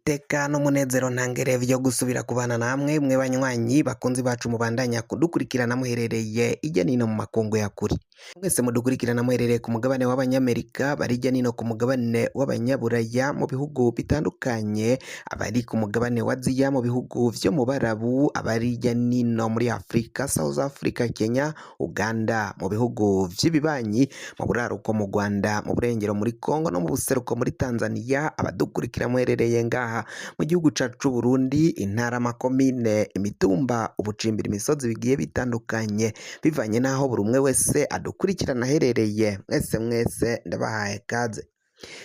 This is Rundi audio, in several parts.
N'iteka n'umunezero ntangere vyo gusubira kubana namwe mwe banywanyi bakunzi bacu mubandanya kudukurikirana muherereye irya nino mu makungu ya kure. Mwese mudukurikirana muherereye ku mugabane w'Abanyamerika, bari irya nino ku mugabane w'Abanyaburaya mu bihugu bitandukanye, abari ku mugabane wa Aziya mu bihugu vyo mu Barabu, abari irya nino muri Afrika, South Africa, Kenya, Uganda, mu bihugu vy'ibibanyi, mu buraruko mu Rwanda, mu burengero muri Congo no mu buseruko muri Tanzania, abadukurikira muherereye ngaha mu gihugu cacu c'Uburundi, intara, amakomine, imitumba, ubucimbira, imisozi bigiye bitandukanye, bivanye n'aho buri umwe wese adukurikirana aherereye, mwese mwese ndabahaye kaze.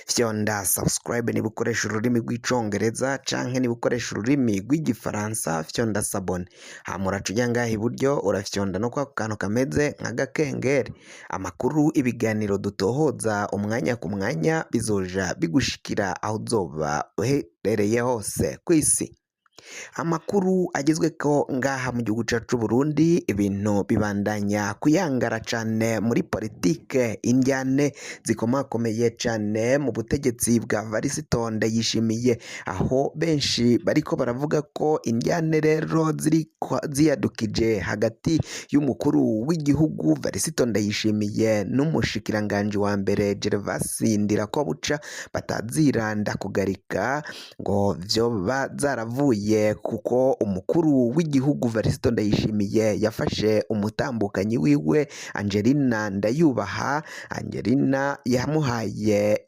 Fyonda subscribe niba ukoresha ururimi rw'Icongereza canke niba ukoresha ururimi rw'Igifaransa, fyonda s'abonner. Hama uraca uja ngaha iburyo urafyonda no kwako kantu kameze nk'agakengeri. Amakuru, ibiganiro dutohoza umwanya ku mwanya bizoja bigushikira aho uzoba uherereye hose kw'isi. Amakuru agezweko ngaha mu gihugu cacu c'Uburundi, ibintu bibandanya kuyangara cane muri politike, indyane zikomakomeye cane mu butegetsi bwa Varisito Ndayishimiye, aho benshi bariko baravuga ko indyane rero ziriko ziyadukije hagati y'umukuru w'igihugu Varisito Ndayishimiye n'umushikiranganji wa mbere Gervasi Ndirakobuca batazira Ndakugarika, ngo vyoba zaravuye kuko umukuru w'igihugu Varisito Ndayishimiye yafashe umutambukanyi wiwe Angelina Ndayubaha. Angelina yamuhaye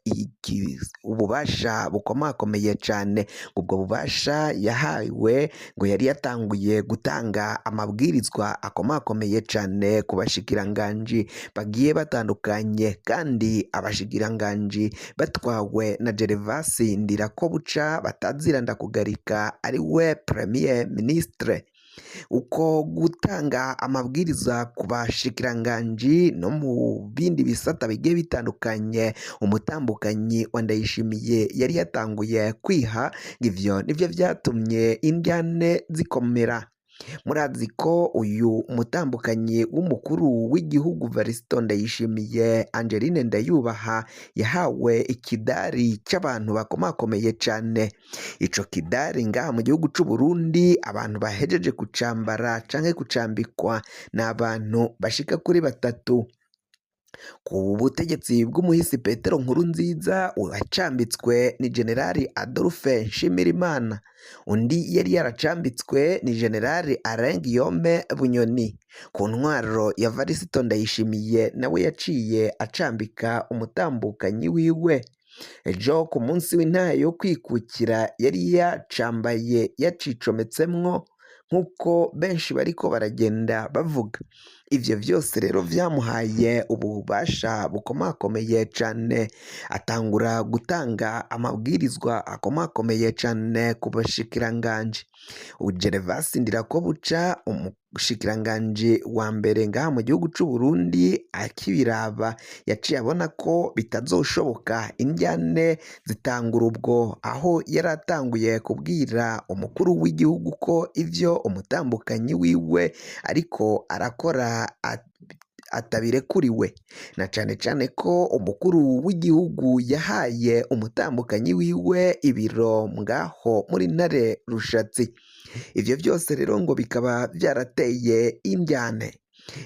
ububasha bukomakomeye cane. Ubwo bubasha yahawe ngo yari yatanguye gutanga amabwirizwa akomakomeye cane ku bashikiranganji bagiye batandukanye, kandi abashikiranganji batwawe na Gervasi Ndirakobuca batazira Ndakugarika ari we premier ministre. Uko gutanga amabwiriza ku bashikiranganji no mu bindi bisata bigiye bitandukanye umutambukanyi wa Ndayishimiye yari yatanguye kwiha, ivyo nivyo vyatumye indyane zikomera. Murazi ko uyu mutambukanyi w'umukuru w'igihugu Varisito Ndayishimiye Angeline Ndayubaha yahawe ikidari c'abantu bakomakomeye cane. Ico kidari ngaha mu gihugu c'Uburundi abantu bahejeje kucambara canke kucambikwa ni abantu bashika kuri batatu. Ku butegetsi bw'umuhisi Petero Nkurunziza uwacambitswe ni Generali Adolphe Nshimirimana, undi yari yaracambitswe ni Generali Alain Guillaume Bunyoni. Ku ntwaro ya Varisito Ndayishimiye nawe yaciye acambika umutambukanyi wiwe. Ejo ku munsi w'intahe yo kwikukira yari yacambaye yacicometsemwo nk'uko benshi bariko baragenda bavuga. Ivyo vyose rero vyamuhaye ububasha bukomakomeye cane, atangura gutanga amabwirizwa akomakomeye cane ku bashikiranganji. Gervasi Ndirakobuca, umushikiranganji wa mbere ngaha mu gihugu c'Uburundi, akibiraba yaciye abona ko bitazoshoboka, indyane zitangura ubwo aho yari atanguye kubwira umukuru w'igihugu ko ivyo umutambukanyi wiwe ariko arakora atabirekuriwe, na cane cane ko umukuru w'igihugu yahaye umutambukanyi wiwe ibiro ngaho muri Ntare Rushatsi. Ivyo vyose rero ngo bikaba vyarateye indyane.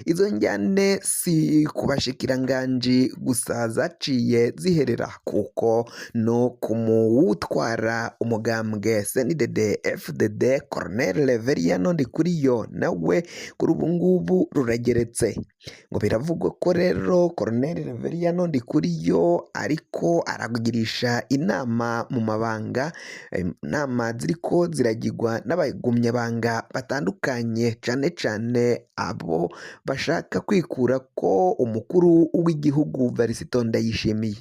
Izo njyane si ku bashikiranganji gusa zaciye ziherera, kuko no ku muwutwara umugambwe CNDD FDD Colonel Reveriyano Ndikuriyo nawe kuri ubu ngubu rurageretse. Ngo biravugwa ko rero Colonel Reveriyano Ndikuriyo ariko aragirisha inama mu mabanga, inama ziriko ziragirwa n'abagumyabanga batandukanye, cane cane abo bashaka kwikura ko umukuru w'igihugu Varisito Ndayishimiye.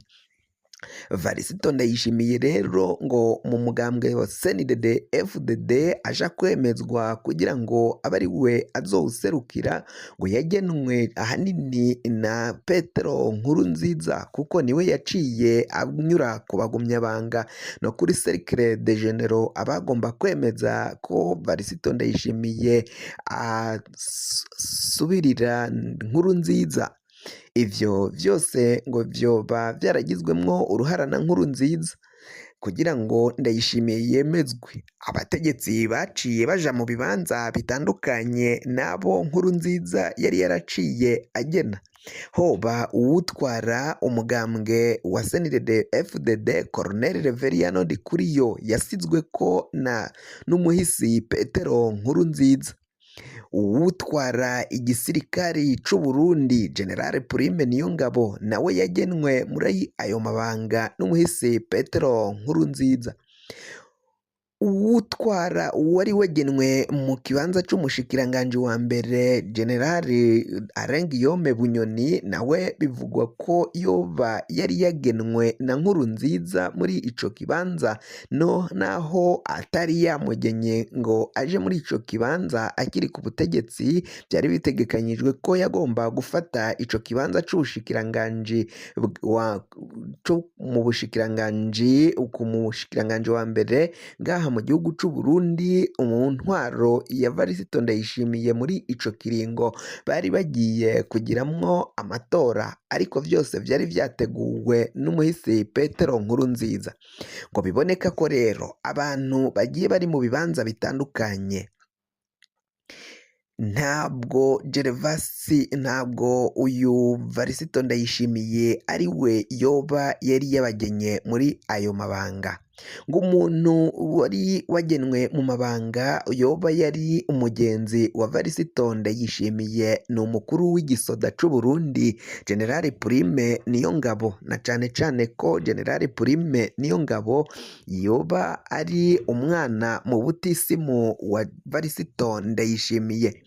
Varisito Ndayishimiye rero ngo mu mugambwe wa CNDD FDD aja kwemezwa kugira ngo abe ari we azowuserukira, ngo yagenwe ahanini na Petero Nkurunziza, kuko niwe yaciye anyura ku bagumyabanga no kuri Cercle de Generaux abagomba kwemeza ko Varisito Ndayishimiye asubirira Nkurunziza. Ivyo vyose ngo vyoba vyaragizwemwo uruhara na Nkurunziza. Kugira ngo Ndayishimiye yemezwe, abategetsi baciye baja mu bibanza bitandukanye n'abo Nkurunziza yari yaraciye agena, hoba uwutwara umugambwe wa CNDD FDD Colonel Reveriyano Ndikuriyo yasizweko na n'umuhisi Petero Nkurunziza, uwutwara igisirikari c'Uburundi General Prime Niyongabo nawe yagenwe muri ayo mabanga n'umuhisi Petero Nkurunziza, uwutwara uwari wagenwe mu kibanza c'umushikiranganji wa mbere General Alain Guillaume Bunyoni nawe bivugwa ko yoba yari yagenwe na Nkurunziza muri ico kibanza, no naho atari yamugenye ngo aje muri ico kibanza akiri ku butegetsi, byari bitegekanyijwe ko yagomba gufata ico kibanza c'ubushikiranganji mu bushikiranganji ku mushikiranganji wa mbere ngaha mu gihugu c'u Burundi mu ntwaro ya Varisito Ndayishimiye. Muri ico kiringo bari bagiye kugiramwo amatora, ariko vyose vyari vyateguwe n'umuhisi Petero Nkurunziza. Ngo biboneka ko rero abantu bagiye bari mu bibanza bitandukanye, ntabwo Gervasi, ntabwo uyu Varisito Ndayishimiye ari we yoba yari yabagenye muri ayo mabanga. Ngo umuntu wari wagenwe mu mabanga yoba yari umugenzi wa Varisito Ndayishimiye ni umukuru w'igisoda c'u Burundi General Prime Niyongabo, na cane cane ko General Prime Niyongabo yoba ari umwana mu butisimu wa Varisito Ndayishimiye.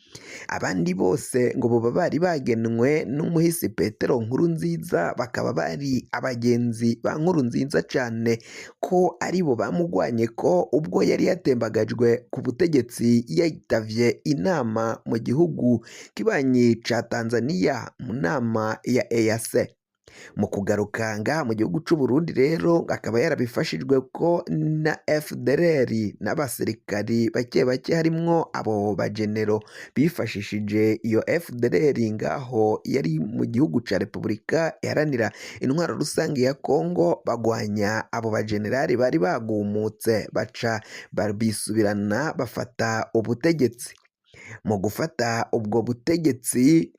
Abandi bose ngo boba bari bagenwe n'umuhisi Petero Nkurunziza, bakaba bari abagenzi ba Nkurunziza cane, ko aribo bamugwanye ko ubwo yari yatembagajwe ku butegetsi yitavye inama mu gihugu kibanyi ca Tanzania mu nama ya EAC. Mu kugaruka ngaha mu gihugu c'u Burundi rero akaba yarabifashijwe ko na FDLR n'abasirikari bake bake, harimwo abo bagenero bifashishije iyo FDLR ngaho yari mu gihugu ca Repubulika Iharanira Intwaro Rusange ya Kongo, bagwanya abo bagenerali bari bagumutse, baca babisubirana bafata ubutegetsi. Mu gufata ubwo butegetsi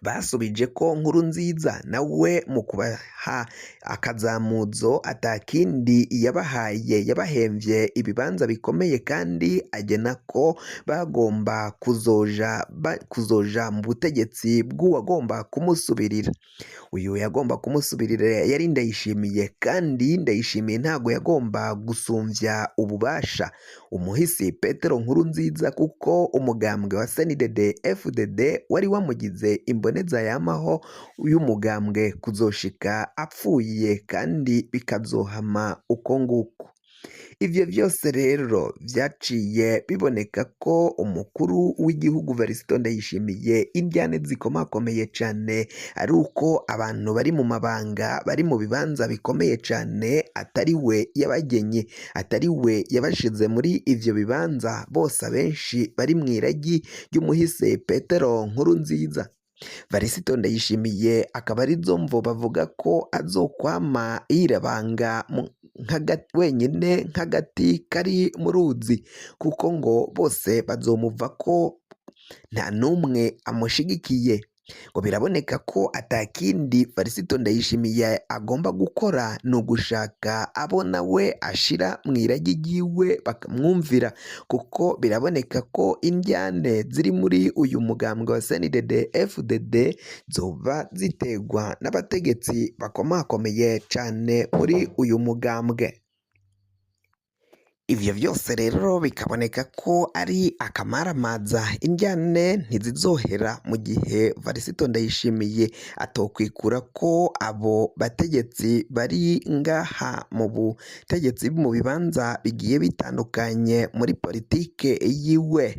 basubije ko Nkurunziza nawe mu kubaha akazamuzo atakindi yabahaye, yabahemvye ibibanza bikomeye kandi agena ko bagomba kuzoja mu butegetsi bw'uwagomba kumusubirira. Uyu yagomba kumusubirira yari Ndayishimiye, kandi Ndayishimiye ntago yagomba gusumvya ububasha umuhisi Petero Nkurunziza, kuko umugambwe wa CNDD FDD wari wamugize imboneza yamaho y'umugambwe kuzoshika apfuye, kandi bikazohama uko nguko. Ivyo vyose rero vyaciye biboneka ko umukuru w'igihugu Varisito Ndayishimiye indyane zikomakomeye cane ari uko abantu bari mu mabanga, bari mu bibanza bikomeye cane, atari we yabagenye, atari we yabashize muri ivyo bibanza, bose abenshi bari mw'iragi ry'umuhisi Petero Nkurunziza. Varisito Ndayishimiye akaba arizo mvo bavuga ko azokwama yirabanga wenyine nk'agati kari mu ruzi, kuko ngo bose bazomuva ko nta n'umwe amushigikiye. Ngo biraboneka ko atakindi Varisito Ndayishimiye agomba gukora ni ugushaka abo nawe ashira mw'iragi ryiwe bakamwumvira, kuko biraboneka ko indyane ziri muri uyu mugambwe wa CNDD FDD zoba ziterwa n'abategetsi bakomakomeye cane muri uyu mugambwe. Ivyo vyose rero bikaboneka ko ari akamaramaza, indyane ntizizohera mu gihe Varisito Ndayishimiye atokwikura ko abo bategetsi bari ngaha mu butegetsi mu bibanza bigiye bitandukanye muri politike yiwe.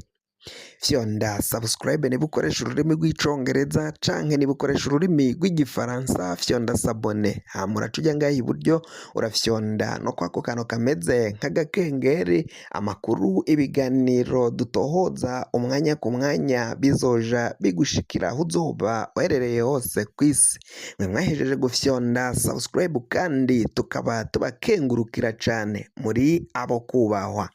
Fyonda subscribe niba ukoresha ururimi rw'Icongereza, canke niba ukoresha ururimi rw'Igifaransa fyonda s'abonner. Hama uraca uja ngaha iburyo, urafyonda no kwako kantu kameze nk'agakengeri. Amakuru, ibiganiro dutohoza umwanya ku mwanya bizoja bigushikira aho uzoba uherereye hose kw'isi. Mwe mwahejeje gufyonda subscribe kandi tukaba tubakengurukira cane, muri abo kubahwa.